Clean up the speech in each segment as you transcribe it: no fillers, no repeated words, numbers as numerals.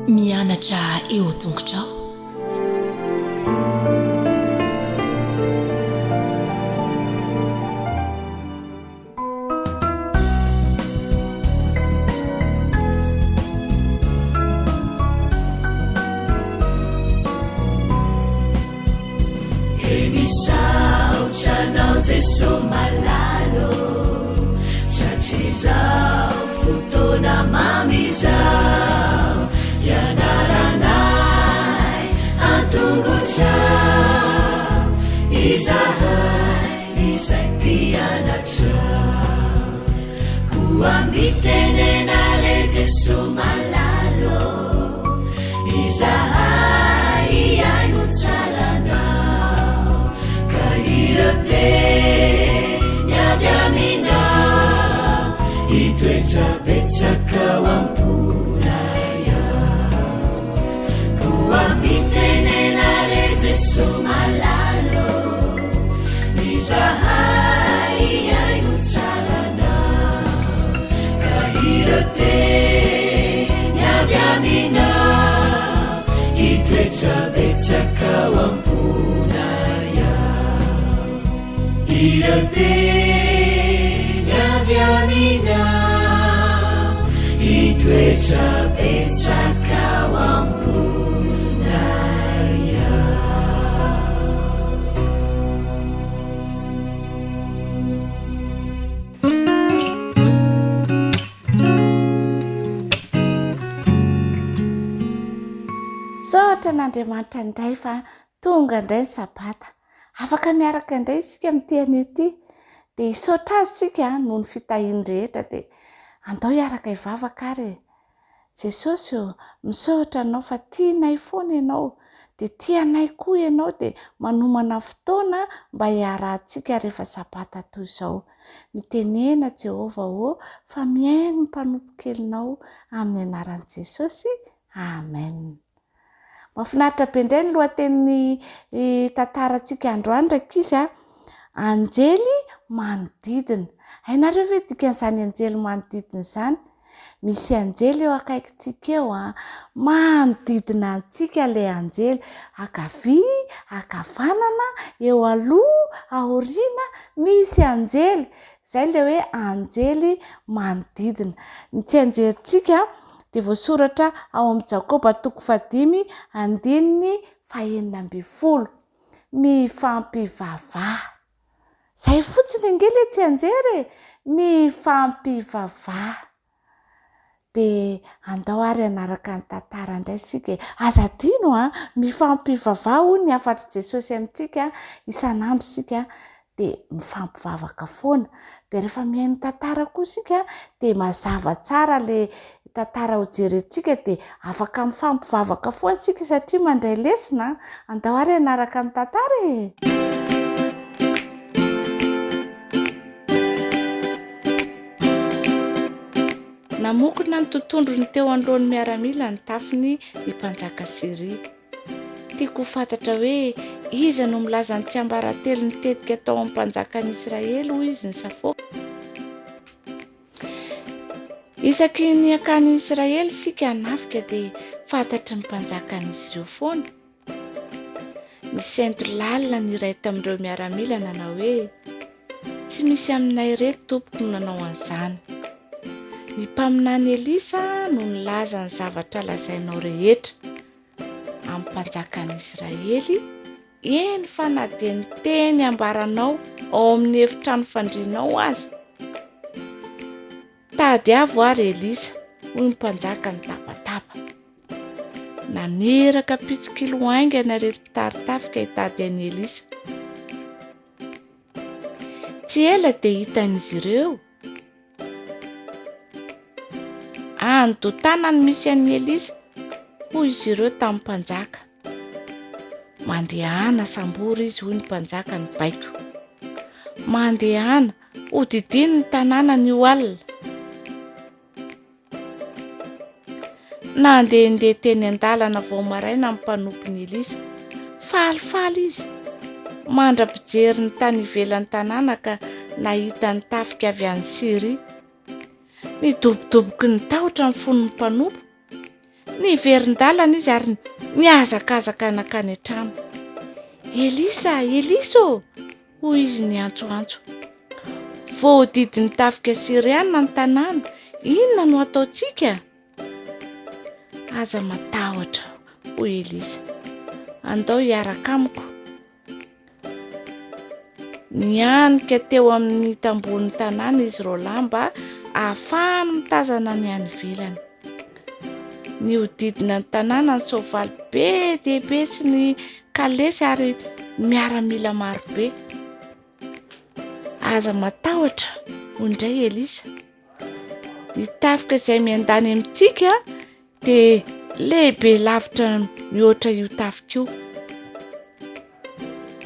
Mianatra eo tongotrao. He misaotra anao Jeso malala ô, Tratrizao fotoana mamy izao, Hianaranay an-tongotrao, Izahay izay mpianatrao. Koa mitenena re Jeso malala ô, Izahay hihaino tsara anao, Ka ireo teny avy aminao, Hitoetra betsaka ao am-ponay ao. Koa mitenena re Jeso malala ô, Izahay hihaino tsara anao, Ka ireo teny avy aminao, Hitoetra betsaka ao am-ponay ao. Ireo teny avy aminao, Hitoetra betsaka ao am-ponay ao. Misaotra an'Andriamanitra indray fa tonga indray ny sabata. Afaka miaraka indray isika amin'ity anio ity. Dia hisaotra azy isika noho ny fitahiany rehetra dia andao hiaraka hivavaka ary e. Jesosy ô, misaotra Anao fa tianay foana Ianao, dia tia anay koa Ianao dia manomana fotoana mba hiarahantsika rehefa sabata toy izao. Mitenena Jehovah ô fa mihaino ny mpanompo kelinao amin'ny anaran'i Jesosy, Amen. Mahafinaritra be indray ny lohatenin'ny tantarantsika androany rankizy a! Anjely manodidina. Hainareo ve dikan'izany anjely manodidina izany? Misy anjely eo akaikintsika eo a! Manodidina antsika ilay anjely, ankavia, ankavanana, eo aloha, aoriana, misy anjely. Izay ilay hoe anjely manodidina. Ny tsianjerintsika dia voasoratra ao amin'ny Jakoba toko fahadimy andininy fahenina ambin'ny folo. Mifampivavaha. Izay fotsiny ange ilay tsianjery e! Mifampivavaha. Dia andao ary hanaraka ny tantara indray isika e! Aza adino an! Mifampivavaha hoy ny hafatr'i Jesosy amintsika isan'andro isika dia mifampivavaka foana. Dia rehefa mihaino tantara koa isika dia mazava tsara ilay tantara ho jerentsika dia afaka mifampivavaka foana isika satria mandray lesona. Andao ary hanaraka ny tantara e! Namokona ny tontondrony teo anoloan'ny miaramila ny tafiny ny mpanjaka Syria. Tiako ho fantatra hoe iza no milaza ny tsiambaratelon'ny tetika atao amin'ny mpanjakan'i Israely, hoy izy nisafoaka. Isaky ny hankany Israely isika hanafika dia fantatry ny mpanjakan'izy ireo foana. Nisento lalina ny iray tamin'ireo miaramila nanao hoe, Tsy misy aminay ireto tompoko no nanao an'izany. Ny mpaminany Elisa no nilaza ny zavatra lazainao rehetra amin'ny mpanjakan'i Israely, eny fa na dia ny teny ambaranao ao amin'ny efitrano fandrianao aza. Tadiavo àry Elisa, hoy ny mpanjaka nitabataba. Naniraka mpitsikilo haingana ireto mpitari-tafika hitady an'i Elisa. Tsy ela dia hitan'izy ireo. Any Dotana no misy an'i Elisa, hoy izy ireo tamin'ny mpanjaka. Mandehana sambory izy, hoy ny mpanjaka nibaiko. Mandehana, hodidino ny tanànany io alina. Nandehandeha teny an-dalana vao maraina ny mpanompon'i Elisa. Falifaly izy, mandra-pijery ny tany ivelan'ny tanàna ka nahita ny tafika avy any Syria. Nidobodoboky ny tahotra ny fon'ny mpanompo. Niverin-dalana izy ary nihazakazaka nankany an-trano. Elisa, Elisa ô! hoy izy niantsoantso. Voahodidin'ny tafika syriana ny tanàna, inona no hataontsika? Aza matahotra, hoy Elisa. Andao hiaraka amiko. Nianika teo amin'ny tambohon'ny tanàna izy roalahy mba hahafahany mitazana ny any ivelany. Nihodidina ny tanàna ny soavaly be dia be sy ny kalesy ary miaramila maro be. Aza matahotra, hoy indray Elisa. Ny tafika izay miandany amintsika dia lehibe lavitra mihoatra io tafika io.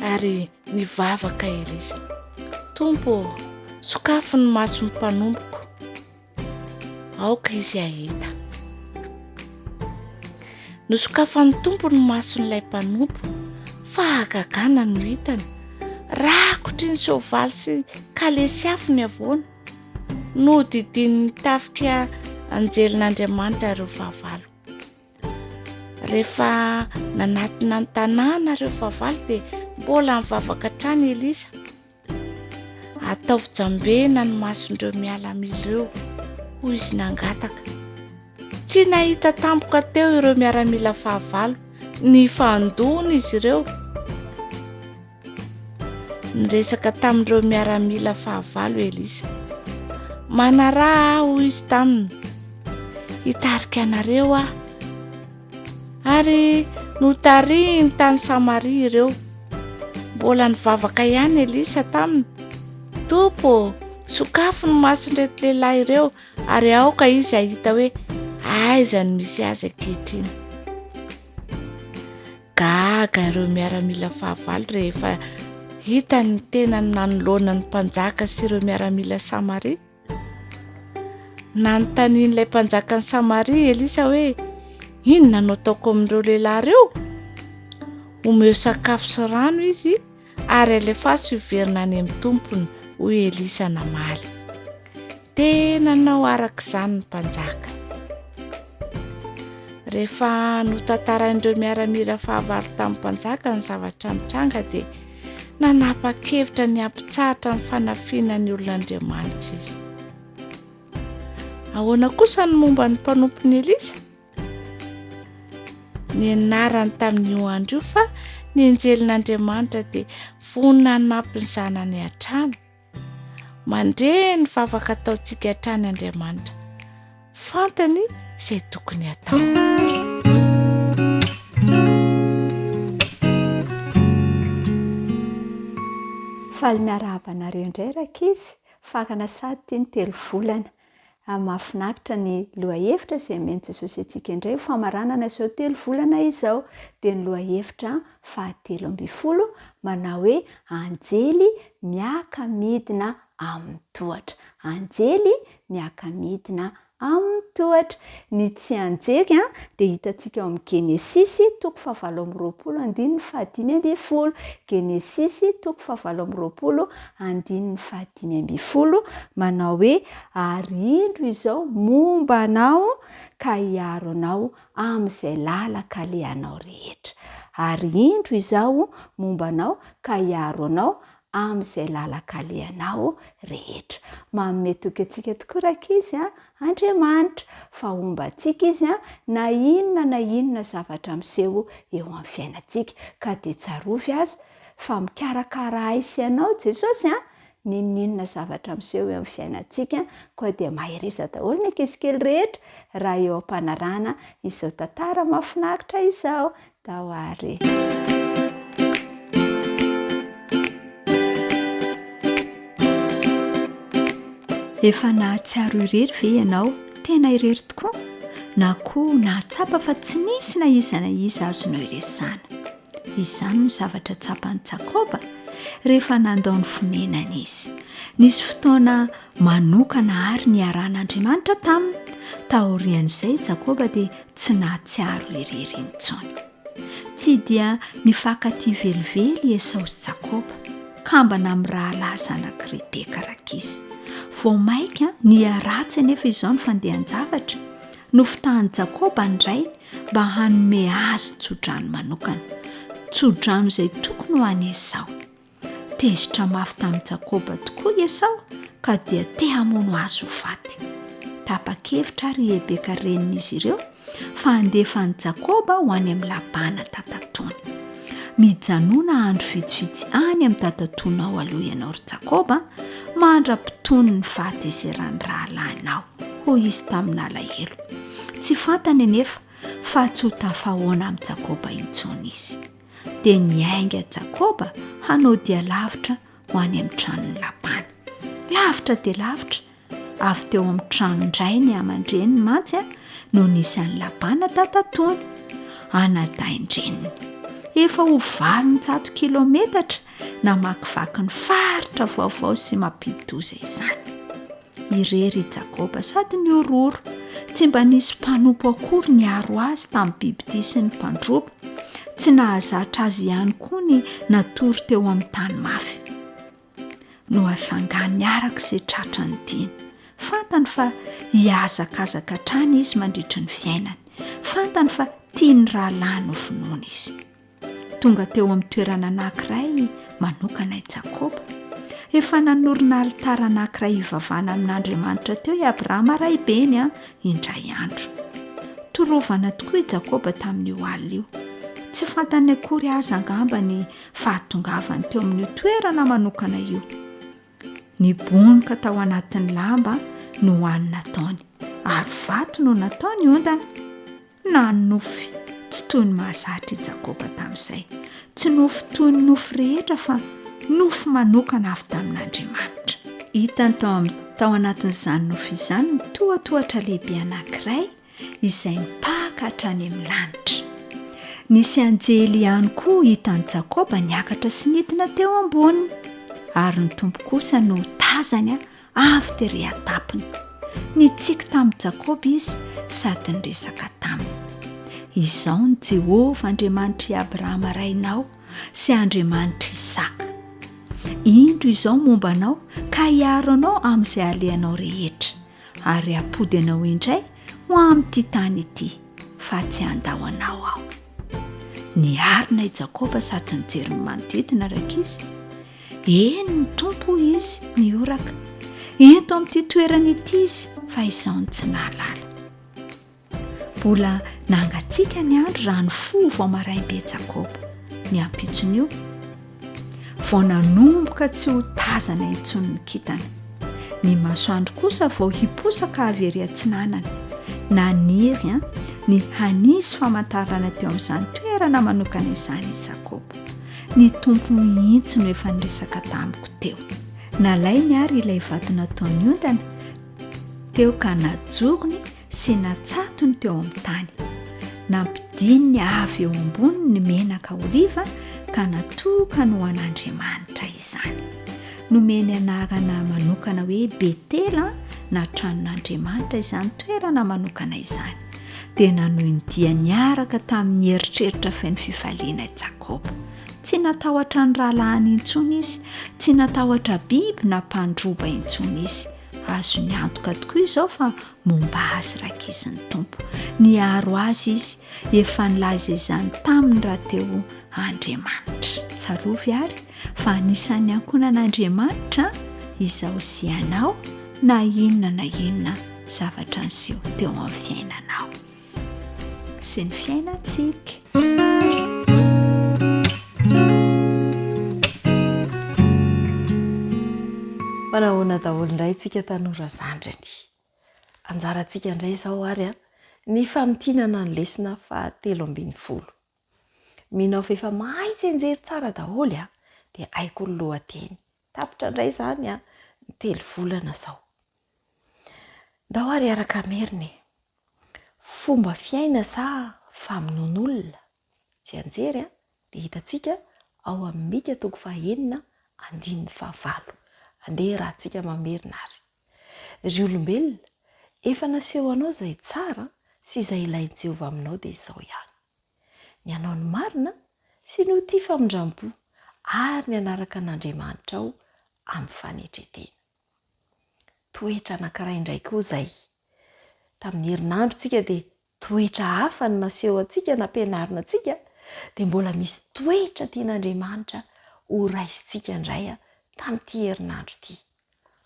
Ary nivavaka Elisa, Tompo ô, sokafy ny mason'ny mpanompoko. Aoka izy hahita. Nosokafan'ny Tompo ny mason'ilay mpanompo. Fahagagana no hitany. Rakotry ny soavaly sy kalesy afo ny havoana. Nodidinin'ny tafika anjelin'Andriamanitra ireo fahavalo. Rehefa nanatona ny tanàna ireo fahavalo dia mbola nivavaka hatrany Elisa. Ataovy jambena ny mason'ireo mialamila ireo, hoy izy nangataka. Tsy nahita tampoka teo ireo miaramila fahavalo, nifandona izy ireo. Niresaka tamin'ireo miaramila fahavalo Elisa. Manaraha ahy, hoy izy taminy. Hitarika anareo aho. Ary notarihiny tany Samaria ireo. Mbola nivavaka ihany Elisa taminy, Tompo ô, sokafy ny mason'ireto lehilahy ireo ary aoka izy hahita hoe aiza no misy azy ankehitriny. Gaga ireo miaramila fahavalo rehefa hitany ny tenany nanoloana ny mpanjaka sy ireo miaramila Samaria. Nanontanian'ilay mpanjakan'i Samaria Elisa hoe, Inona no ataoko amin'ireo lehilahy ireo? Omeo sakafo sy rano izy ary alefaso hiverina any amin'ny tompony, hoy Elisa namaly. Dia nanao araka izany ny mpanjaka. Rehefa notantarain'ireo miaramila fahavalo tamin'ny mpanjaka ny zavatra nitranga dia nanapa-kevitra ny hampitsahatra ny fanafiana ny olon'Andriamanitra izy. Ahoana kosa ny momba ny mpanompon'i Elisa? Nianarany tamin'io andro io fa ny anjelin'Andriamanitra dia vonona hanampy ny zanany hatrany. Mandre ny vavaka ataontsika hatrany Andriamanitra. Fantany izay tokony hatao. Faly miarahaba anareo indray rankizy, farana sady ity ny telovolana. Mahafinaritra ny lohahevitra izay omen'i Jesosy antsika indray ho famaranana izao telovolana izao, dia ny lohahevitra fahatelo ambifolo manao hoe Anjely miaka-midina amin'ny tohatra. Anjely miaka-midina amin'ny tohatra. Ny tsianjery dia hitantsika ao amin'ny Genesisy toko fahavalo amby roapolo andininy fahadimy ambin'ny folo. Genesisy toko fahavalo amby roapolo andininy fahadimy ambin'ny folo manao hoe, Ary indro izao momba anao ka hiaro anao amin'izay lalan-kalehanao rehetra. Ary indro izaho momba anao ka hiaro anao amin'izay lalan-kalehanao rehetra. Manome toky antsika tokoa rankizy a, Andriamanitra, fa homba antsika Izy a, na inona na inona zavatra miseho eo amin'ny fiainantsika. Ka dia tsarovy aza fa mikarakara ahy sy ianao Jesosy a, n'inon'inona zavatra miseho eo amin'ny fiainantsika, koa dia mahereza daholo ny ankizy kely rehetra raha eo am-panarahana izao tantara mahafinaritra izao. Tao ary. Efa nahatsiaro irery ve ianao? Tena irery tokoa? Na koa nahatsapa fa tsy nisy na iza na iza azonao iresahana? Izany no zavatra tsapan'i Jakoba rehefa nandao ny fonenany izy. Nisy fotoana manokana àry niarahan'Andriamanitra taminy. Taorian'izay i Jakoba dia tsy nahatsiaro irery intsony. Tsy dia nifankatia velively i Esao sy Jakoba, kambana amin'ny rahalahy zanak'i Rebeka rankizy. Vao mainka niharatsy anefa izao ny fandehan-javatra. Nofitahan'i Jakoba ny rainy mba hanome azy tsodrano manokana, tsodrano izay tokony ho an'i Esao. Tezitra mafy tamin'i Jakoba tokoa i Esao ka dia te hamono azy ho faty. Tapa-kevitra àry i Rebeka renin'izy ireo fa handefa an'i Jakoba ho any amin'i Labana dadatoany. Mijanòna andro vitsivitsy any amin'ny dadatoanao aloha ianao, ry Jakoba, mandra-pitony ny fahatezeran'ny rahalahinao, hoy izy tamin'alahelo. Tsy fantany anefa fa tsy ho tafahoana amin'i Jakoba intsony izy. Dia niainga Jakoba hanao dia lavitra ho any amin'ny tranon'i Labana. Lavitra dia lavitra, avy teo amin'ny tranon-drainy aman-dreniny mantsy no nisy an'i Labana dadatoany, anadahin-dreniny. Efa ho 800 kilometatra namakivaky ny faritra vaovao sy mampidi-doza izany. Irery i Jakoba sady nihorohoro. Tsy mba nisy mpanompo akory niaro azy tamin'ny bibidia sy ny mpandroba. Tsy nahazatra azy ihany koa ny natory teo amin'ny tany mafy. Nohafanganiny araka izay tratra ny diany. Fantany fa hihazakazaka hatrany izy mandritra ny fiainany. Fantany fa tian'ny rahalahiny hovonoina izy. Tonga teo amin'ny toerana anankiray manokana i Jakoba. Efa nanorina alitara anankiray hivavahana amin'Andriamanitra teo i Abrahama raibeny indray andro. Torovana tokoa i Jakoba tamin'io alina io. Tsy fantany akory aza angamba ny fahatongavany teo amin'io toerana manokana io. Ny bonoka tao anatin'ny lamba no hany nataony, ary vato no nataony ondana. Nanonofy tsy toy ny mahazatra i Jakoba tamin'izay. Tsy nofy toy ny nofy rehetra fa nofy manokana avy tamin'Andriamanitra. Hitany tao amin'ny tao anatin'izany nofy izany ny tohatohatra lehibe anankiray izay nipaka hatrany amin'ny lanitra. Nisy anjely ihany koa hitan'i Jakoba niakatra sy nidina teo amboniny, ary ny Tompo kosa no tazany avy tery an-tampony. Nitsiky tamin'i Jakoba izy sady niresaka taminy. Izao ny Jehovah Andriamanitr'i Abrahama rainao sy Andriamanitr'i Isaka. Indro izao momba anao ka hiaro anao amin'izay alehanao rehetra, ary hampody anao indray ho amin'ity tany ity, fa tsy handao anao aho. Niarina i Jakoba sady nijery ny manodidina, rankizy. Eny ny Tompo, hoy izy, nihoraka. Ento amin'ity toerana ity izy, fa izaho no tsy nahalala. Mbola nangatsiaka ny andro raha nifoha vao maraim-be Jakoba, ny ampitson'io. Vao nanomboka tsy ho tazana intsony ny kintana. Ny masoandro kosa vao hiposaka avy ery atsinanana. Naniry ny hanisy famantarana teo amin'izany toerana manokana izany i Jakoba. Ny Tompo mihitsy no efa niresaka tamiko teo. Nalainy àry ilay vato nataony ondana teo ka najorony sy natsatony teo amin'ny tany. Nampidininy avy eo amboniny ny menaka oliva ka natokany ho an'Andriamanitra izany. Nomeny anarana manokana hoe Betela na tranon'Andriamanitra izany toerana manokana izany. Dia nanohy ny dia niaraka tamin'ny eritreritra feno fifaliana i Jakoba. Tsy natahotra ny rahalahiny intsony izy, tsy natahotra biby na mpandroba intsony izy. Azony antoka tokoa izao fa momba azy rankizy ny Tompo. Niaro azy izy, efa nilaza izany taminy rahateo Andriamanitra. Tsarovy àry fa anisan'ny ankohonan'Andriamanitra izaho sy ianao na inona na inona zavatra niseho teo amin'ny fiainanao sy ny fiainantsika. Manahoana daholo indray tsika tanora zandriny. Anjarantsika indray izao ary ny famintinana ny lesona fahatelo ambinifolo. Mino aho fa efa mahay tsianjery tsara daholo a! Dia haiko ny lohateny. Tapitra indray izany a, ny telo volana izao. Ndao ary hiaraka hamerina e! Fomba fiaina sa famonoan'olona? Tsianjery a, dia hitantsika ao amin'ny Mika toko fahenina andininy fahavalo. Andeha iarahantsika mamerina ary. Ry olombelona, efa naseho anao izay tsara sy izay ilain'i Jehovah aminao dia izao ihany. Ny hanao ny marina sy ny ho tia famindram-po ary ny hanaraka an'Andriamanitrao amin'ny fanetren-tena. Toetra anankiray indray koa izay. Tamin'ny herinandro tsika dia toetra hafa no naseho antsika, nampianarina antsika, dia mbola misy toetra tian'Andriamanitra ho raisintsika indray tamin'ity herinandro ity.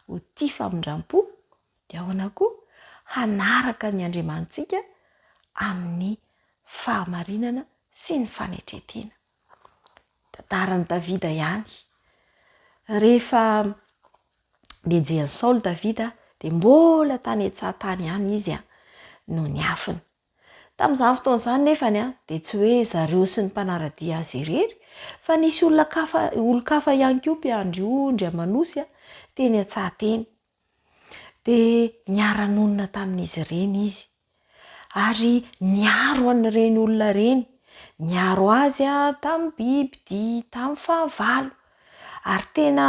Ho tia famindram-po, dia ahoana koa? Hanaraka ny Andriamanitsika amin'ny fahamarinana sy ny fanetren-tena. Tantaran'i Davida ihany. Rehefa nenjehan'i Saoly Davida dia mbola tany an-tsaha tany ihany izy no niafina. Tamin'izany fotoana izany nefany dia tsy hoe zareo sy ny mpanara-dia azy irery fa nisy olona kafa olon-kafa ihany koa mpiandry ondry aman'osy teny an-tsaha teny. Dia niara-nonina tamin'izy ireny izy. Ary niaro an'ireny olona ireny. Niaro azy tamin'ny bibidia, tamin'ny fahavalo. Ary tena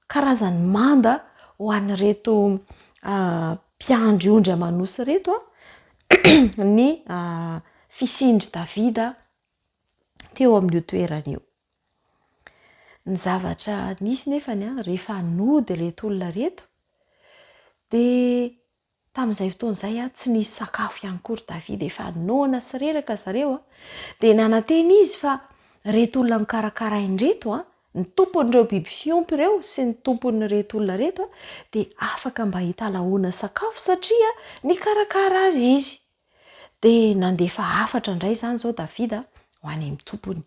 karazan'ny manda ho an'ireto mpiandry ondry aman'osy ireto ny fisian-dry Davida teo amin'io toerana io. Ny zavatra nisy nefany rehefa nody ireto olona ireto dia Tamin'izay fotoana izay, tsy nisy sakafo ihany koa ry Davida, efa noana sy reraka zareo, dia nanantena izy fa ireto olona nokarakarainy ireto, ny tompon'ireo biby fiompy ireo sy ny tompon'ireto olona ireto dia afaka mba hitalahoana sakafo satria nikarakara azy izy. Dia nandefa hafatra indray izany izao Davida ho any amin'ny tompony.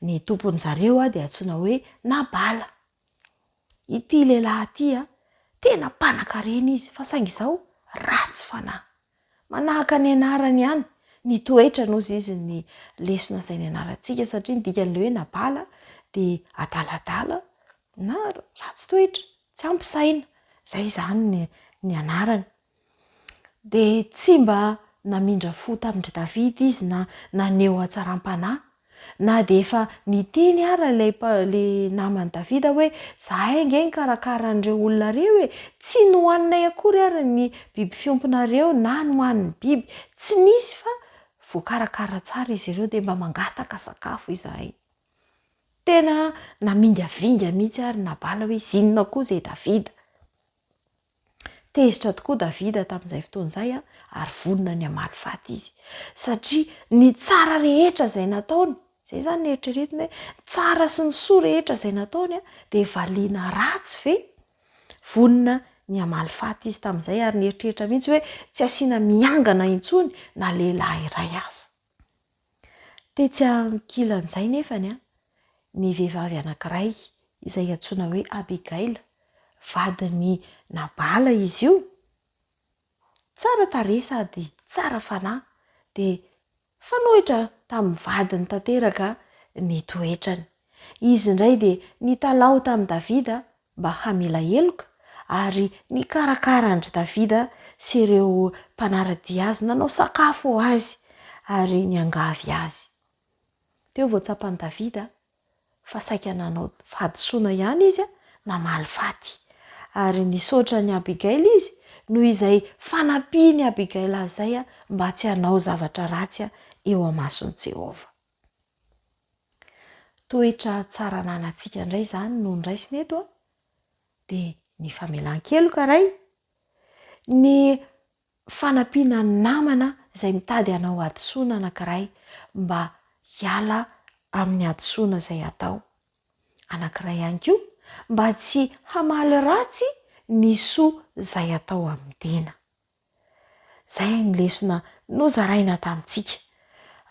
Ny tompon'izareo dia antsoina hoe Nabala. Ity lehilahy ity a, tena mpanankarena izy fa saingy izao ratsy fanahy. Manahaka ny anarany ihany, ny toetrany hozy izy ny lesona izay nianarantsika satria ny dikan'ilay hoe Nabala dia adaladala na ratsy toetra, tsy ampy saina, izay izany ny anarany. Dia tsy mba namindra fo tamin-dry Davida izy na naneho hatsaram-panahy, na dia efa niteny ara ilay ilay naman'i Davida hoe, Izahay ange nikarakara an'ireo olona ireo e! Tsy nohaninay akory ary ny biby fiompinareo na nohanin'ny biby. Tsy nisy fa voakarakara tsara izy ireo dia mba mangataka sakafo izahay. Tena namingavinga mihitsy ary Nabala hoe, Zinona koa izay Davida! Tezitra tokoa Davida tamin'izay fotoana izay ary vonona ny hamaly faty izy, satria ny tsara rehetra izay nataony, izay izany no eritreretina hoe ny tsara sy ny soa rehetra izay nataony dia valiana ratsy ve? Vonona ny hamaly faty izy tamin'izay ary nieritreritra mihitsy hoe tsy asiana miangana intsony na lehilahy iray aza. Tetsy ankilan'izay nefany, ny vehivavy anankiray izay antsoina hoe Abigaila, vadin'i Nabala izy io, tsara tarehy sady tsara fanahy, dia nifanohitra tamin'ny vadiny tanteraka ny toetrany. Izy indray dia nitalaho tamin'i Davida mba hamela heloka ary nikarakara an-dry Davida sy ireo mpanara-dia azy, nanao sakafo ho azy ary niangavy azy. Teo vao tsapan'i Davida fa saika nanao fahadisoana ihany izy, namaly faty. Ary nisaotra an'i Abigaila izy noho izay fanampian'i Abigaila azy izay mba tsy hanao zavatra ratsy eo imason'i Jehovah. Toetra tsara ananantsika indray izany no noraisina eto dia ny famelan-keloka ray, ny fanampiana ny namana izay mitady hanao hadisoana anankiray mba hiala amin'ny hadisoana izay atao. Anankiray ihany koa mba tsy hamaly ratsy ny soa izay atao amin'ny tena. Izay ny lesona nozaraina tamintsika.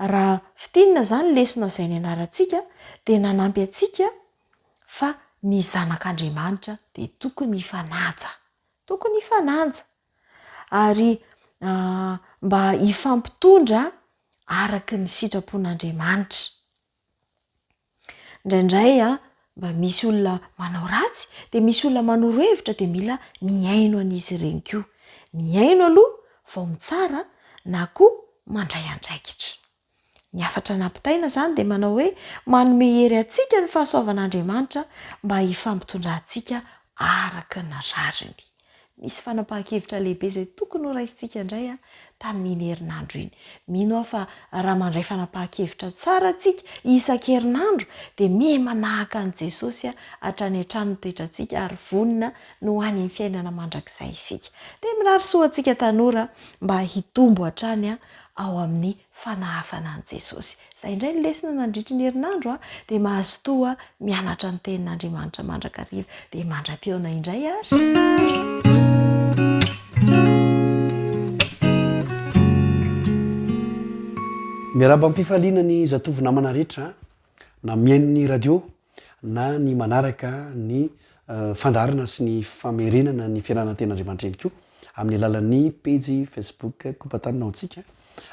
Raha fintinina izany lesona izay nianarantsika dia nanampy antsika fa ny zanak'Andriamanitra dia tokony hifanaja. Tokony hifanaja. Ary mba hifampitondra araka ny sitrapon'Andriamanitra. Indraindray mba misy olona manao ratsy dia misy olona manoro hevitra dia mila mihaino an'izy ireny koa. Mihaino aloha vao mitsara na koa mandray andraikitra. Ny hafatra nampitaina izany dia manao hoe manome hery antsika ny fahasoavan'Andriamanitra mba hifampitondrantsika araka ny rariny. Nisy fanapahan-kevitra lehibe izay tokony horaisintsika indray tamin'iny herinandro iny. Mino aho fa raha mandray fanapahan-kevitra tsara isika isan-kerinandro dia miha manahaka an'i Jesosy hatrany hatrany ny toetrantsika ary vonona ny ho any amin'ny fiainana mandrakizay isika. Dia mirary soa antsika tanora mba hitombo hatrany ao amin'ny fanahafana an'i Jesosy. Izay indray ny lesona nandritry ny herinandro a, dia mazotoa mianatra ny tenin'Andriamanitra mandrakariva. Dia mandra-pihaona indray ary. Miarahaba am-pifaliana ny zatovo namana rehetra na mihaino ny radio na ny manaraka ny fandaharana sy ny famerenana ny fiarahana tenin'Andriamanitra ihany koa amin'ny alalan'ny pejy Facebook Kopatanina ho antsika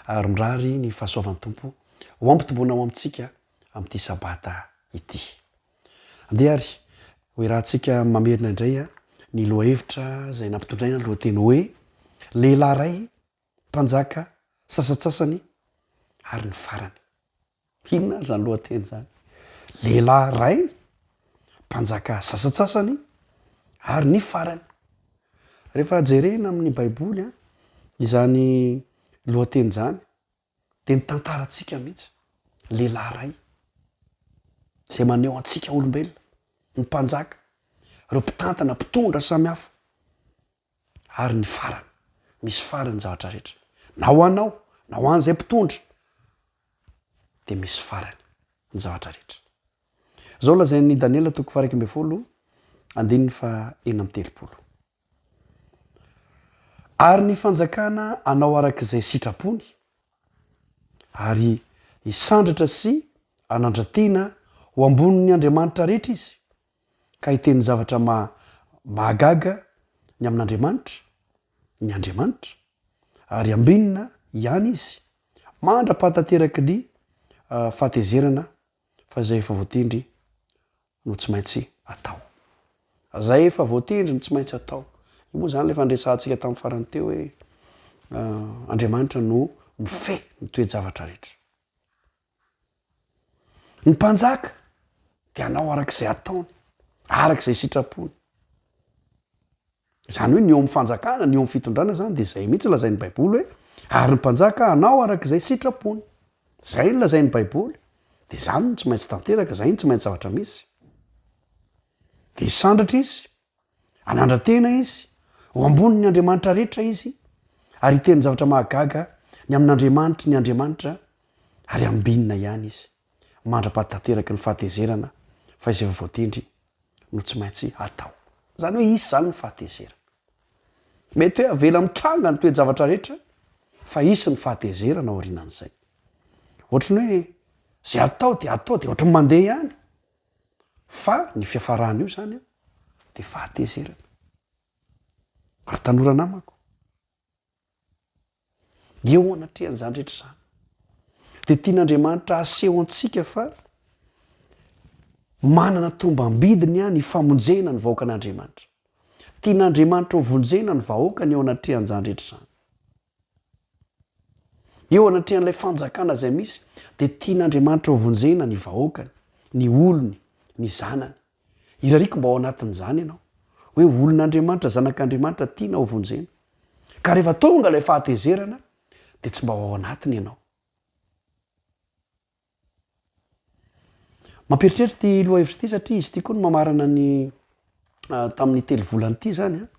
ary mirary ny fahasoavan'ny Tompo ho ampitomboina ho amintsika amin'ity Sabata ity. Andeha ary ho iarahantsika mamerina indray ny lohahevitra izay nampitondraina ny lohateny hoe Lehilahy iray, mpanjaka sasantsasany ary ny farany. Inona ary izany lohateny izany? Lehilahy iray, mpanjaka sasantsasany, ary ny farany. Rehefa jerena amin'ny Baiboly izany lohateny izany, dia ny tantarantsika mihitsy. Lehilahy iray, izay maneho antsika olombelona, ny mpanjaka, ireo mpitantana, mpitondra samihafa, ary ny farany. Misy farany ny zavatra rehetra. Na ho anao, na ho an'izay mpitondra, dia misy farany ny zavatra rehetra. Izao lazain'i Daniela toko faha 11, andininy faha 36. Ary ny fanjakana hanao araka izay sitrapony, ary hisandratra sy hanandra-tena ho ambonin'ny andriamanitra rehetra izy, ka hiteny zavatra mahagaga ny amin'Andriamanitra, ny Andriamanitra, ary ambinina ihany izy, mandra-pahatanteraky ny fahatezerana fa izay efa voatendry no tsy maintsy atao. Izay efa voatendry no tsy maintsy atao. Io moa izany ilay efa niresahantsika tamin'ny farany teo hoe Andriamanitra no mifehy ny toe-javatra rehetra. Ny mpanjaka dia hanao araka izay ataony, araka izay sitrapony. Izany hoe ny eo amin'ny fanjakana, ny eo amin'ny fitondrana izany dia izay mihitsy lazain'ny Baiboly hoe ary ny mpanjaka hanao araka izay sitrapony. Izay no lazain'ny Baiboly. Dia izany no tsy maintsy tanteraka, izay no tsy maintsy zavatra misy. Dia hisandratra izy, Hanandra-tena izy, ho ambonin'ny andriamanitra rehetra izy, ary hiteny zavatra mahagaga ny amin'Andriamanitry ny andriamanitra, ary hambinina ihany izy, mandra-pahatanteraky ny fahatezerana, fa izay efa voatendry no tsy maintsy hatao. Izany hoe hisy izany ny fahatezerana. Mety hoe avela mitranga ny toe-javatra rehetra, fa hisy ny fahatezerana aorianan'izay. Ohatry ny hoe izay atao dia atao dia ohatry ny mandeha ihany. Fa ny fiafaran'io izany an, dia fahatezerana. Ry tanora namako, eo anatrehan'izany rehetra izany, dia tian'Andriamanitra haseho antsika fa manana tombam-bidiny ny famonjena ny vahoakan'Andriamanitra. Tian'Andriamanitra ho vonjena ny vahoakany eo anatrehan'izany rehetra izany. Eo anatrehan'ilay fanjakana izay misy, dia tian'Andriamanitra ho vonjena ny vahoakany, ny olony, ny zanany. Irariako mba ao anatin'izany ianao, hoe olon'Andriamanitra, zanak'Andriamanitra tiana ho vonjena. Ka rehefa tonga ilay fahatezerana, dia tsy mba ho ao anatiny ianao. Mampieritreritra ity lohahevitra ity satria izy ity koa no mamarana ny tamin'ny telo volana ity izany an,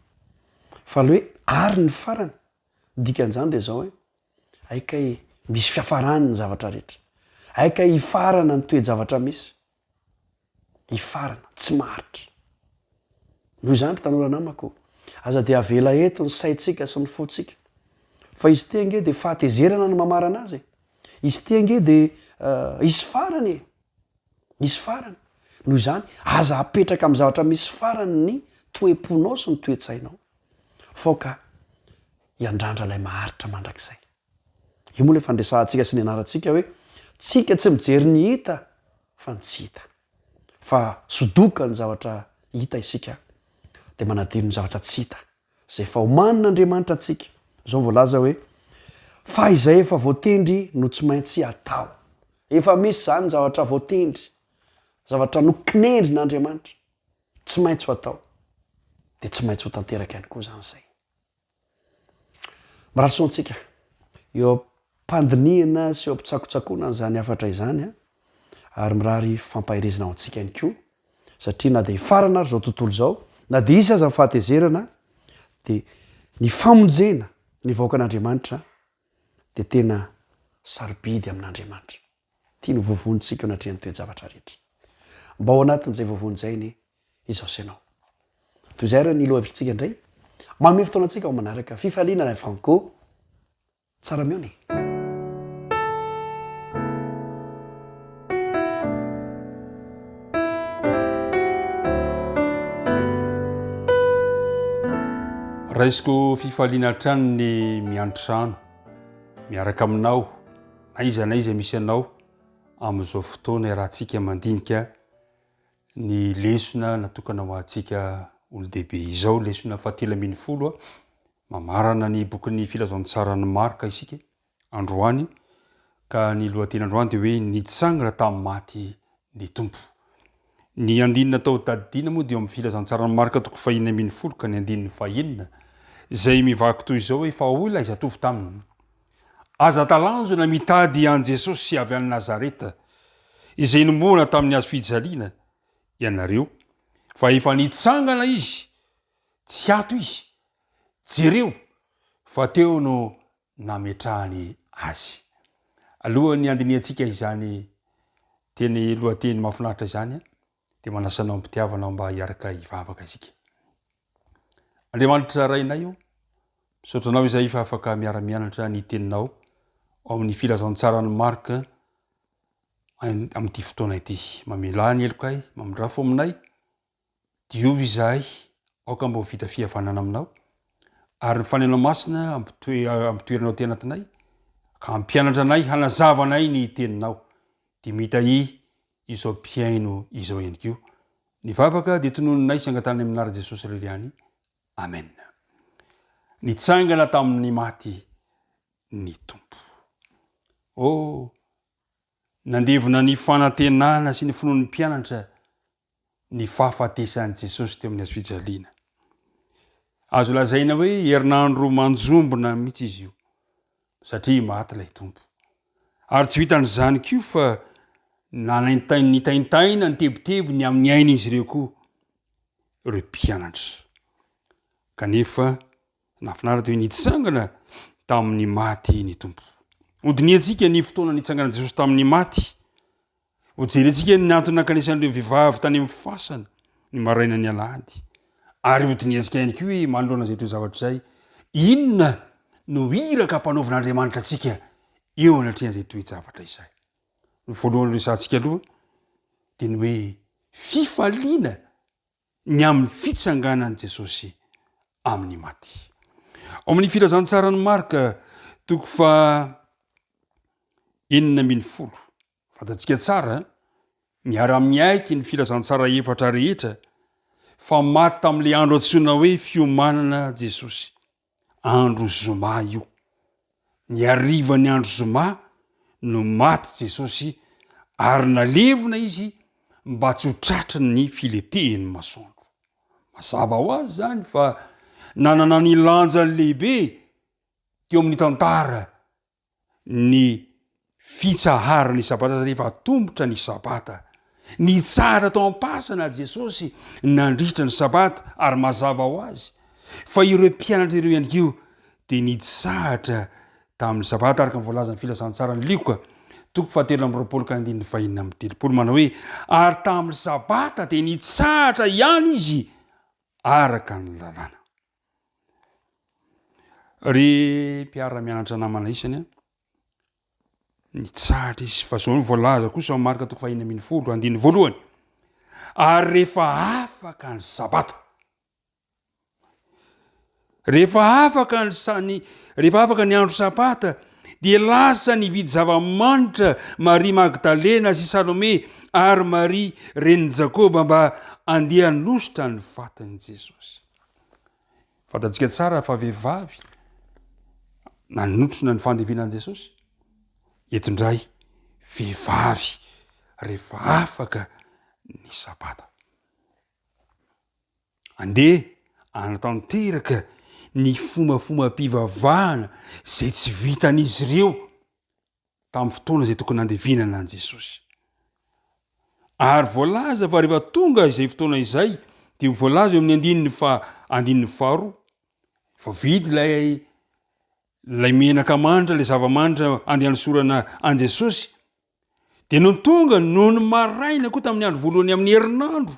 fa le hoe ary ny farany, ny dikan'izany dia izao hoe hay kay misy fiafarany ny zavatra rehetra, hay kay hifarana ny toe-javatra misy, hifarana, tsy maharitra. Noho izany ry tanora namako, aza dia avela eto ny saintsika sy ny fontsika, fa izy ity ange dia fahatezerana no mamarana azy e! Izy ity ange dia hisy farany e! Hisy farany. Noho izany, aza apetraka amin'ny zavatra misy farany ny toe-ponao sy ny toe-tsainao, fa aoka hiandrandra ilay maharitra mandrakizay. Io moa ilay fandresahantsika sy nianarantsika hoe tsika tsy mijery ny hita fa ny tsy hita. Fa sodoka ny zavatra hita isika dia manadino ny zavatra tsy hita. Izay efa omanin'Andriamanitra antsika. Izao voalaza hoe, Fa izay efa voatendry no tsy maintsy atao. Efa misy izany zavatra voatendry, zavatra nokinendrin'Andriamanitra, tsy maintsy ho atao. Dia tsy maintsy ho tanteraka ihany koa izany izay. Mirary soa antsika eo am-pandinihana sy eo am-pitsakotsakoana an'izany hafatra izany ary mirary fampaherezana ho antsika ihany koa satria na dia hifarana ary izao tontolo izao, na dia hisy aza ny fahatezerana dia ny famonjena ny vahoakan'Andriamanitra dia tena sarobidy amin'Andriamanitra. Tiany ho voavonjintsika eo anatrehan'ny toe-javatra rehetra. Mba ao anatin'izay voavonjy izay anie izaho sy ianao. Toy izay ary ny lohahevitritsika indray. Manome fotoana antsika ho manaraka Fifaliana ilay Franco. Tsara mihaona e! Raisiko fifaliana hatrany ny miantrano miaraka aminao na iza na iza misy anao amin'izao fotoana iarahantsika mandinika ny lesona natokana ho antsika olon-dehibe izao, lesona fahatelo 12 mamarana ny bokin'ny Filazantsaran'i Marka isika androany ka ny lohateny androany dia hoe nitsangana tamin'ny maty ny Tompo. Ny andininy natao tadidiana moa dia eo amin'ny Filazantsaran'i Marka toko fahenina 16 ka ny andininy fahenina izay mivaky toy izao hoe fa hoy ilay zatovo taminy Aza talanjona mitady an'i Jesosy avy any Nazareta, izay nomoana tamin'ny hazo fijaliana, ianareo, fa efa nitsangana Izy, tsy ato Izy, jereo, fa teo no nametrahany Azy. Alohan'ny handinihantsika izany teny lohateny mahafinaritra izany, dia manasa anao am-pitiavana aho mba hiaraka hivavaka isika. Andriamanitra Rainay o, misaotra Anao izahay fa afaka miara-mianatra ny Teninao ao amin'ny Filazantsaran'i Marka amin'ity fotoana ity. Mamelà ny helokay, mamindrafo aminay, diovy izahay, aoka mba ho vita fihavanana Aminao, ary ny Fanahinao Masina ampitoeranao aty anatinay, ka hampianatra anay, hanazava anay ny Teninao. Dia mitahia izao mpihaino izao ihany koa. Ny vavaka dia tononinay sy angatahana amin'ny anaran'i Jesosy irery ihany. Amen. Nitsangana tamin'ny maty ny Tompo. Oh, nandevona ny fanantenana sy ny finoan'ny mpianatra ny fahafatesan'i Jesosy teo amin'ny hazo fijaliana. Azo lazaina hoe herinandro manjombona mihitsy izy io, satria maty ilay Tompo. Ary tsy vitan'izany koa fa nanaintain- nitaintaina nitebiteby ny amin'ny ain'izy ireo koa ireo mpianatra. Kanefa nahafinaritra hoe nitsangana tamin'ny maty ny Tompo. Hodinihantsika ny fotoana nitsanganan'i Jesosy tamin'ny maty Hojerentsika ny antony nankanesan'ireo vehivavy tany amin'ny fasana ny marainan'ny alahady, ary hodinihantsika ihany koa hoe manoloana izay toe-javatra izay, inona no iraka ampanaovin'Andriamanitra antsika eo anatrehan'izay toe-javatra izay. Ny voalohany resahantsika aloha dia ny hoe fifaliana ny amin'ny fitsanganan'i Jesosy amin'ny maty. Ao amin'ny filazantsaran'i Marka toko faha 16, fantatsika tsara, miara-miaiky ny filazantsara efatra rehetra fa maty tamin'ilay andro antsoina hoe fiomanana Jesosy. Andro zoma io. Ny harivan'ny andro zoma no maty Jesosy ary nalevina izy mba tsy ho tratry ny filetehin'ny masoandro. Mazava ho azy izany fa nanana ny lanjany lehibe teo amin'ny tantara ny fitsaharan'ny Sabata rehefa atombotra ny Sabata. Nitsahatra tao am-pasana Jesosy nandritra ny Sabata ary mazava ho azy fa ireo mpianatra ireo ihany koa dia nitsahatra tamin'ny Sabata araka ny voalazan'ny filazantsaran'i Lioka toko fahatelo 23 ka andininy fahenina amby 30 manao hoe ary tamin'ny Sabata dia nitsahatra ihany izy araka ny lalàna. Ry mpiara-mianatra namana isany a, nitsahatra izy fa zao no voalaza kosa ao Marka toko fahenina 16 andininy voalohany. Ary rehefa afaka ny sabata, rehefa afaka ny sa- ny rehefa afaka ny andro sabata dia lasa nividy zava-manitra Maria Magdalena sy Salome ary Maria renin'i Jakoba mba andeha hanositra ny fatin'i Jesosy. Fantatsika tsara fa vehivavy nanotrona ny fandevenan'i Jesosy. Eto indray vehivavy rehefa afaka ny sabata. Andeha. Hanatanteraka ny fombafombam-pivavahana izay tsy vitan'izy ireo tamin'ny fotoana izay tokony nandevenana an'i Jesosy. Ary voalaza fa rehefa tonga izay fotoana izay dia voalaza eo amin'ny andininy fa andininy faharoa voavidy ilay ilay menaka manitra, ilay zava-manitra andeha hanosorana an'i Jesosy dia nony tonga nony maraina koa tamin'ny andro voalohany amin'ny herinandro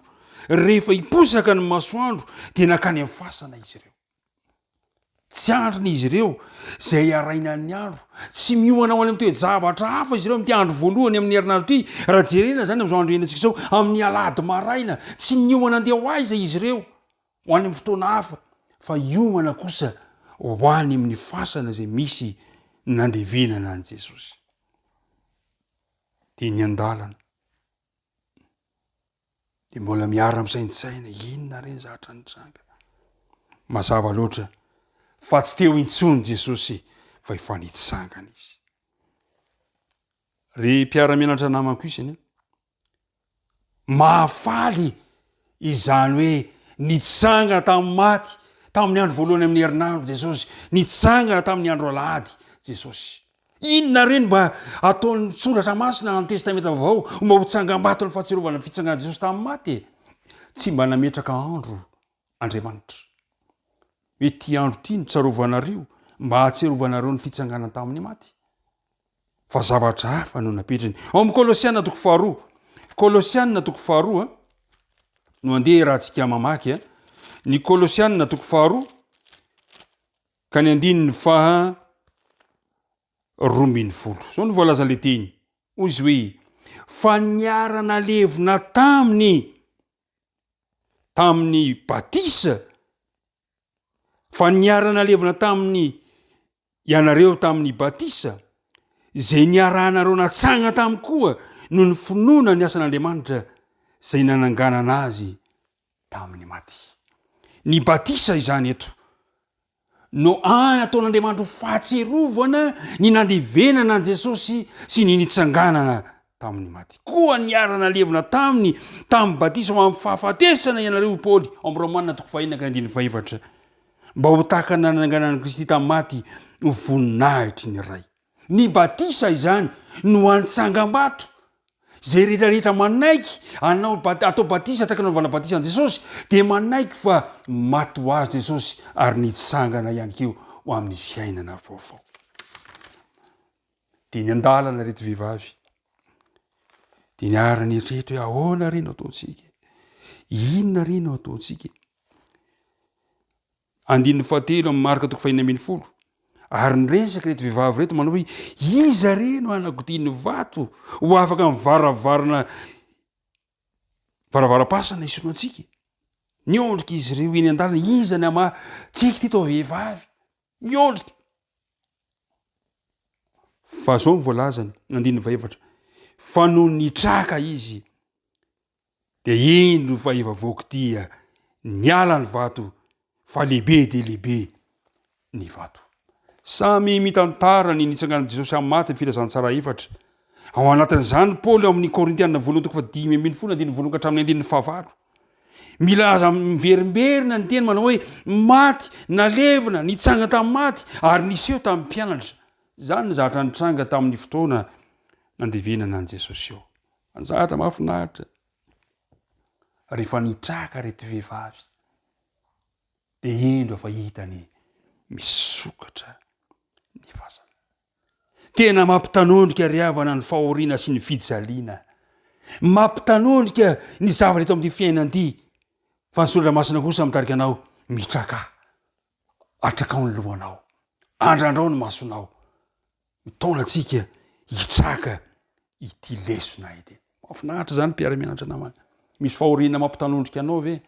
rehefa hiposaka ny masoandro dia nankany amin'ny fasana izy ireo. Tsy andriny izy ireo izay harainan'ny andro. Tsy miohana ho any amin'ny toe-javatra hafa izy ireo amin'ity andro voalohany amin'ny herinandro ity. Raha jerena izany amin'izao andro iainantsika izao, amin'ny alahady maraina, tsy niomana andeha ho aiza izy ireo, ho any amin'ny fotoana hafa, fa hiomana kosa ho any amin'ny fasana izay misy nandevenana an'i Jesosy. Dia niandalana. Dia mbola miara-misaintsaina, inona re ny zavatra nitranga? Mazava loatra fa tsy teo intsony Jesosy fa efa nitsangana izy. Ry mpiara-mianatra namako isany, mahafaly izany hoe nitsangana tamin'ny maty tamin'ny andro voalohany amin'ny herinandro Jesosy, nitsangana tamin'ny andro alahady Jesosy. Inona re no mba ataon'ny Soratra Masina na ny Testamenta Vaovao mba ho tsangambaton'ny fahatsiarovana ny fitsanganan'i Jesosy tamin'ny maty e? Tsy mba nametraka andro Andriamanitra. Hoe ity andro ity no tsarovanareo mba hahatsiarovanareo ny fitsanganany tamin'ny maty. Fa zavatra hafa no napetrany. Ao amin'ny Kolosiana toko faharoa. Kolosiana toko faharoa no andeha raha tsika mamaky. Ny Kolosiana toko faharoa Ka ny andininy faha 12. Izao no voalazan'ilay teny. Hoy izy hoe, Fa niara-nalevina taminy tamin'ny batisa, fa niara-nalevina taminy ianareo tamin'ny batisa, izay niarahanareo natsanga taminy koa noho ny finoana ny asan'Andriamanitra izay nananganana azy tamin'ny maty. Ny batisa izany eto no any ataon'Andriamanitra ho fahatsiarovana ny nandevenana an'i Jesosy sy ny nitsanganana tamin'ny maty. Koa niara-nalevina taminy tamin'ny batisa ho amin'ny fahafatesana ianareo, hoy Paoly ao amin'ny Romana toko fahenina ka andininy fahefatra, mba ho tahaka ny nananganan'i Kristy tamin'ny maty ho voninahitry ny Ray. Ny batisa izany no hany tsangambato. Izay rehetra rehetra manaiky anao atao batisa tahaka ny nanaovana batisa an'i Jesosy dia manaiky fa maty ho azy Jesosy ary nitsangana ihany koa ho amin'ny fiainana vaovao. Dia ny andalana ireto vehivavy dia niara-nieritreritra hoe ahoana re no ataontsika? Inona re no ataontsika? Andininy fahatelo amin'ny Marka toko fahenina 16. Ary niresaka ireto vehivavy ireto manao hoe iza re no hanakodia ny vato ho afaka amin'ny varavarana varavaram-pasana hisolo antsika. Niondrika izy ireo eny an-dalana, iza ny hamaha tsika ity toa vehivavy. Miondrika. Fa zao ny voalazany, andininy fahefatra, fa nony nitraka izy Dia indro fa efa voakitia niala ny vato fa lehibe dia lehibe ny vato. Samy mitantara ny nitsanganan'i Jesosy amin'ny maty ny filazantsara efatra. Ao anatin'izany Paoly ao amin'ny Korintiana voalohany toko faha-15 andininy voalohany ka hatramin'ny andininy fahavalo. Milaza miverimberina ny teny manao hoe maty, nalevina, nitsangana tamin'ny maty ary niseho tamin'ny mpianatra. Izany ny zavatra nitranga tamin'ny fotoana nandevenana an'i Jesosy eo. Anjara mahafinaritra rehefa nitraka reto vehivavy dia indro fa hitany misokatra ny fasana. Tena mampitanondrika ry havana ny fahoriana sy ny fijaliana. Mampitanondrika ny zavatra eto amin'ity fiainana ity. Fa ny soratra masina kosa mitarika anao mitraka. Atrakao ny lohanao. Andrandrao ny masonao. Mitaona antsika hitraka ity lesona ity. Mahafinaritra izany mpiara-mianatra namana. Misy fahoriana mampitanondrika anao ve?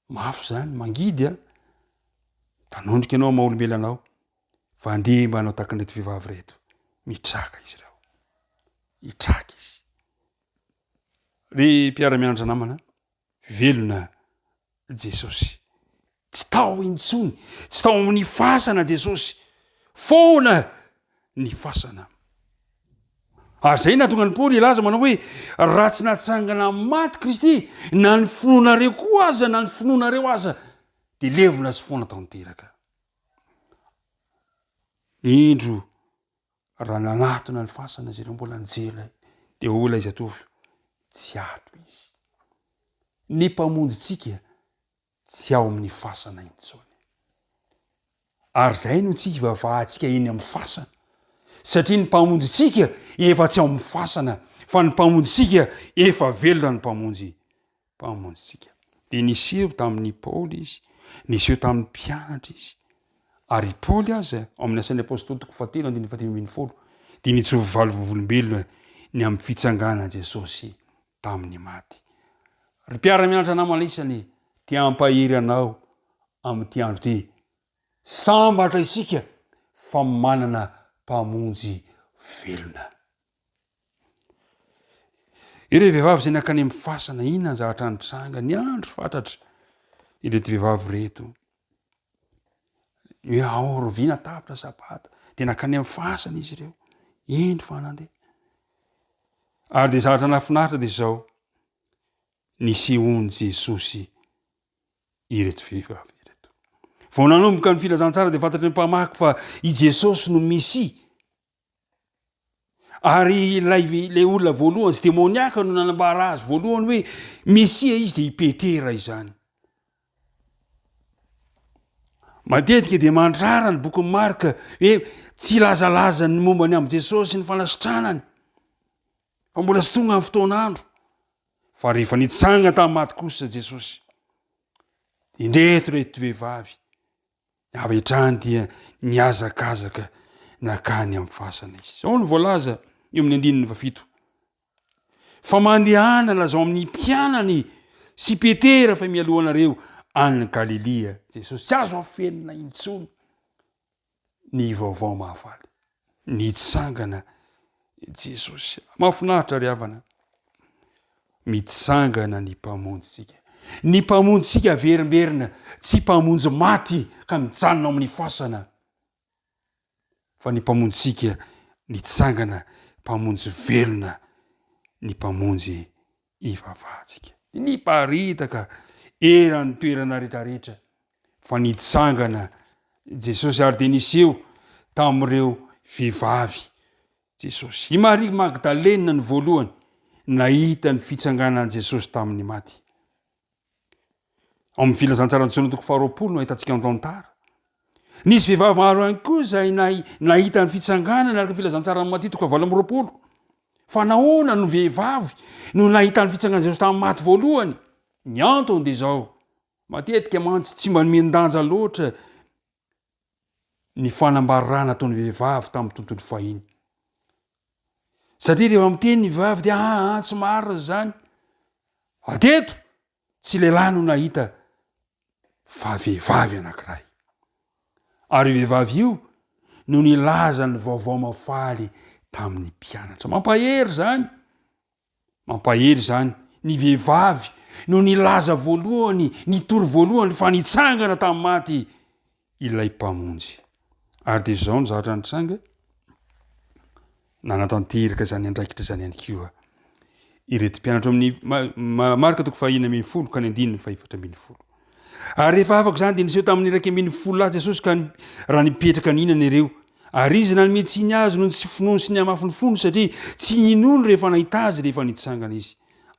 Mafy izany, mangidy a. Mitanondrika ianao maha olombelona anao. Fa andeha mba hanao tahaka an'ireto vehivavy ireto. Mitraka izy ireo. Hitraka izy. Ry mpiara-mianatra namana, velona Jesosy. Tsy tao intsony, tsy tao amin'ny fasana Jesosy. Foana ny fasana. Ary izay nahatonga an'i Paoly hilaza manao hoe raha tsy natsangana maty Kristy, na ny finoanareo koa aza, na ny finoanareo aza. Dia levona sy foana tanteraka. Indro raha nanatona ny fasana izy ireo mbola nijery dia hoy ilay zatovo, tsy ato izy. Ny Mpamonjintsika tsy ao amin'ny fasana intsony. Ary izay no tsy hivavahantsika eny amin'ny fasana. Satria ny Mpamonjintsika efa tsy ao amin'ny fasana, fa ny Mpamonjintsika efa velona ny Mpamonjy Mpamonjintsika. Dia niseho tamin'i Paoly izy, niseho tamin'ny mpianatra izy. Ary i Paoly aza, ao amin'ny Asan'ny Apostoly toko fahatelo andininy fahatelo ambinifolo, dia nijoro vavolombelona ny amin'ny fitsanganan'i Jesosy tamin'ny maty. Ry mpiara-mianatra namana isany, te hampahery anao amin'ity andro ity. Sambatra isika fa manana Mpamonjy velona. Ireo vehivavy izay nankany amin'ny fasana, inona ny zavatra nitranga? Niandry fatratra ireto vehivavy ireto. Hoe ao roviana tapitra sabata. Dia nankany amin'ny fasana izy ireo. Indro fa nandeha. Ary dia zavatra nahafinaritra dia izao, nisehoan'i Jesosy ireto vehivavy ireto. Vao nanomboka ny filazantsara dia fantatry ny mpamaky fa i Jesosy no Mesia. Ary ilay ilay olona voalohany sy demoniaka no nanambara azy voalohany hoe Mesia izy dia i Petera izany. Matetika dia mandrara ny bokin'i Marka hoe tsy ilazalaza ny momba ny amin'i Jesosy sy ny fanasitranany fa mbola tsy tonga ny fotoan'andro. Fa rehefa nitsanga tamin'ny maty kosa Jesosy, indreto ireto vehivavy avy hatrany dia nihazakazaka nakany amin'ny fasana izy. Izao no voalaza eo amin'ny andininy fahafito. Fa mandehana lazao amin'ny mpianany sy Petera fa mialoha anareo any Galilia Jesosy. Tsy azo afenina intsony ny vaovao mahafaly. Nitsangana Jesosy. Mahafinaritra ry havana. Mitsangana ny Mpamonjintsika. Ny Mpamonjintsika averimberina, tsy Mpamonjy maty ka mijanona ao amin'ny fasana. Fa ny Mpamonjintsika nitsangana, Mpamonjy velona, ny Mpamonjy ivavahantsika. Niparitaka eran'ny toerana rehetrarehetra fa nitsangana Jesosy ary dia niseho tamin'ireo vehivavy Jesosy. I Maria Magdalena ny voalohany nahita ny fitsanganan'i Jesosy tamin'ny maty. Ao amin'ny filazantsaran'i Jaona toko faharoapolo no ahitantsika ny tantara. Nisy vehivavy maro ihany koa izay nahita ny fitsanganana araka ny filazantsaran'i Matio toko 28. Fa nahoana no vehivavy no nahita ny fitsanganan'i Jesosy tamin'ny maty voalohany? Ny antony dia izao, matetika mantsy tsy mba nomen-danja loatra ny fanambarana ataon'ny vehivavy tamin'ny tontolo fahiny. Satria rehefa miteny ny vehivavy dia aa ah, tsy marina izany. Hatreto tsy lehilahy no nahita fa vehivavy anankiray. Ary io vehivavy io no nilaza ny vaovao mafaly tamin'ny mpianatra. Mampahery izany. Mampahery izany. Ny vehivavy no nilaza voalohany, nitory voalohany fa nitsangana tamin'ny maty ilay Mpamonjy. Ary dia izao ny zavatra nitranga, nanatanteraka izany andraikitra izany ihany koa ireto mpianatra amin'ny Marka toko faha 16 ka ny andininy faha 14. Ary rehefa afaka izany dia niseho tamin'ny 11 lahy Jesosy ka raha nipetraka nihinana ireo. Ary izy nanome tsiny azy noho ny tsy finoany sy ny hamafin'ny fony satria tsy ninoany rehefa nahita azy rehefa nitsangana izy.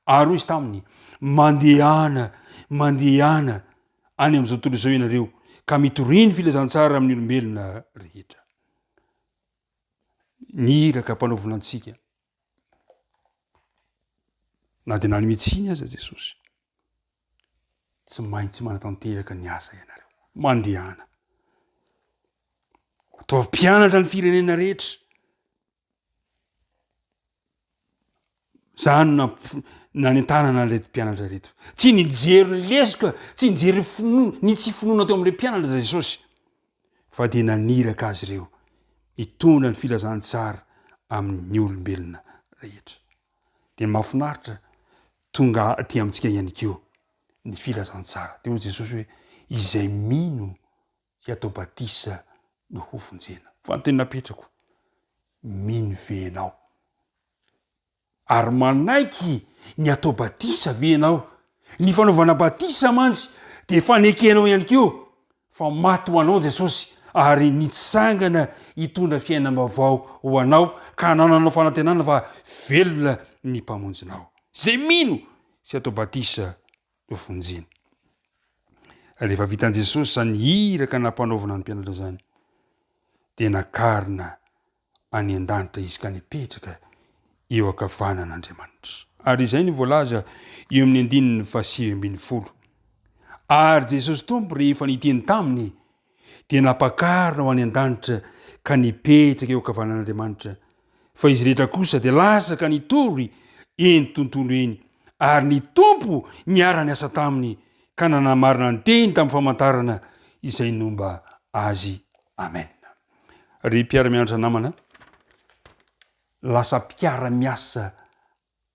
Ary hoy izy taminy, Mandehana, mandehana any amin'izao tontolo izao ianareo ka mitoria ny filazantsara amin'ny olombelona rehetra. Ny iraka ampanaovina antsika na dia nanome tsiny aza Jesosy, tsy maintsy manatanteraka ny asa ianareo. Mandehana. Ataovy mpianatra ny firenena rehetra. Zany no nanentanana an'ireto mpianatra ireto. Tsy nijery ny lesoka, tsy nijery ny finoana, ny tsy finoana teo amin'ireo mpianatra Jesosy, fa dia naniraka azy ireo hitondra ny filazantsara amin'ny olombelona rehetra. Dia mahafinaritra tonga aty amintsika ihany koa ny filazantsara. Dia hoy Jesosy hoe izay mino sy atao batisa no hovonjena. Fa ny teny napetrako, mino ve ianao? Ary manaiky ny atao batisa ve ianao? Ny fanaovana batisa mantsy Dia fanekenao ihany koa fa maty ho anao Jesosy ary nitsangana hitondra fiainam-baovao ho anao ka hanananao fanantenana fa velona ny Mpamonjinao. Izay mino sy atao batisa no vonjena. Rehefa vitan'i Jesosy izany iraka nampanaovina ny mpianatra izany dia nakarina any an-danitra izy ka nipetraka eo ankavanan'Andriamanitra. Ary izay no voalaza eo amin'ny andininy fahasivy ambin'ny folo. Ary Jesosy Tompo rehefa niteny taminy dia nampakarina ho any an-danitra ka nipetraka eo ankavanan'Andriamanitra. Fa izy rehetra kosa dia lasa ka nitory eny tontolo eny, ary ny Tompo niara-niasa taminy ka nanamarina ny teny tamin'ny famantarana izay nomba azy. Amen. Ry mpiara-mianatra namana, lasa mpiara-miasa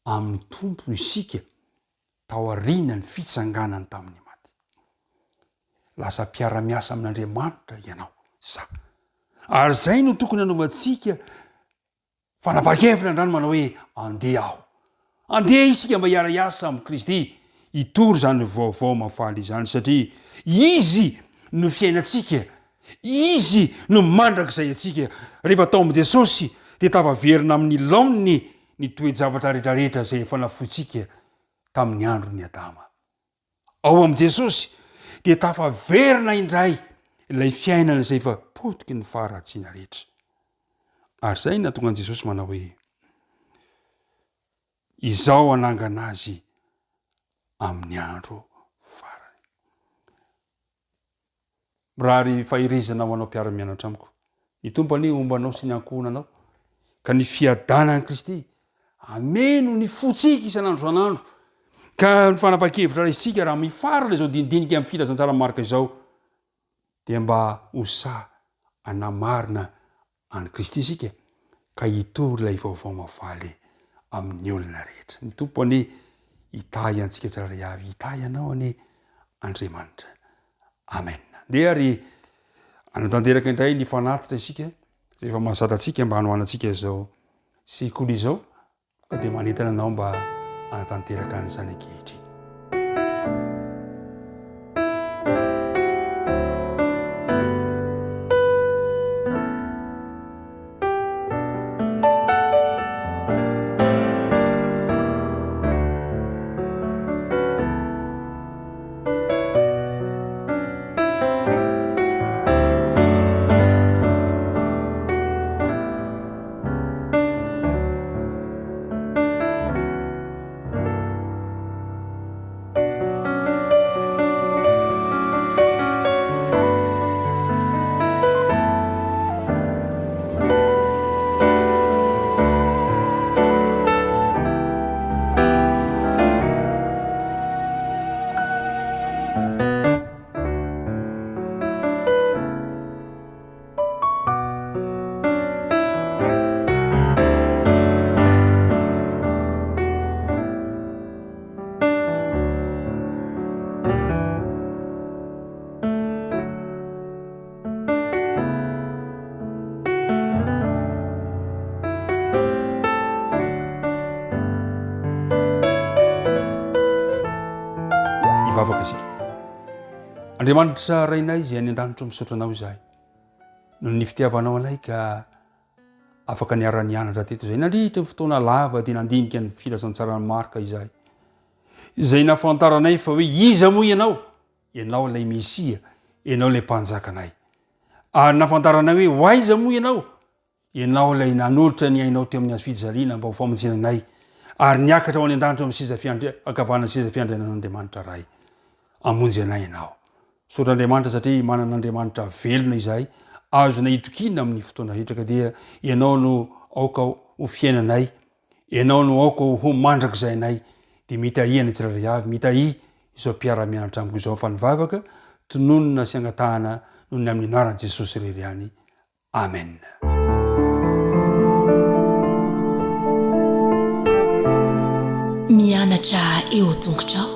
amin'ny Tompo isika taorian'ny fitsanganany tamin'ny maty. Lasa mpiara-miasa amin'Andriamanitra ianao, za. Ary izay no tokony hanaovantsika Fanapahan-kevitra androany manao hoe andeha aho. Andeha isika mba hiara-hiasa amin'i Kristy hitory izany vaovao mahafaly izany satria Izy no fiainantsika, Izy no mandrakizay antsika. Rehefa tao amin'i Jesosy dia tafaverina amin'ny laoniny ny toe-javatra rehetrarehetra izay efa nafointsika tamin'ny andron'i Adama. Ao amin'i Jesosy dia tafaverina indray ilay fiainana izay efa potiky ny faharatsiana rehetra. Ary izay no nahatonga an'i Jesosy manao hoe, Izaho hanangana azy amin'ny andro farany. Mirary faherezana ho anao mpiara-mianatra amiko. Ny Tompo anie homba anao sy ny ankohonanao, ka ny fiadanan'i Kristy hameno ny fontsika isan'andro isan'andro, ka ny fanapahan-kevitra raisintsika raha mifarana izao dinidinika amin'ny filazantsaran'i Marka izao, dia mba ho sahy hanamarina an'i Kristy isika ka hitory ilay vaovao mahafaly amin'ny olona rehetra. Ny Tompo anie hitahy antsika tsirairay avy, hitahy anao anie Andriamanitra. Amen. Ndeha ary hanatanteraka indray ny fanatitra isika izay efa mahazatra antsika mba hanohanantsika izao sekoly izao. Ka dia manentana anao mba hanatanteraka an'izany ankehitriny. Hivavaka isika. Andriamanitra Rainay izay any an-danitra misaotra anao izahay noho ny fitiavanao anay ka afaka niara-nianatra teto izay nandritra ny fotoana lava dia nandinika ny filazantsaran'i Marka izahay izay nahafantaranay fa hoe iza moa ianao ianao ilay Mesia ianao ilay mpanjakanay ary nahafantaranay hoe ho aiza moa ianao Ianao ilay nanolotra ny ainao teo amin'ny hazo fijaliana mba ho famonjena anay, ary niakatra ho any an-danitra eo amin'ny seza fiandri-, ankavanan'ny seza fiandrianan'Andriamanitra Ray. Hamonjy anay Ianao. Misaotra Andriamanitra satria manana Andriamanitra velona izahay, azonay itokiana amin'ny fotoana rehetra, ka dia Ianao no aoka ho fiainanay, Ianao no aoka ho mandrakizay anay, dia mitahia ny tsirairay avy, mitahia izao mpiara-mianatra amiko izao fa ny vavaka tononina sy angatahana noho ny amin'ny anaran'i Jesosy irery ihany. Amen. Mianatra eo tongotrao.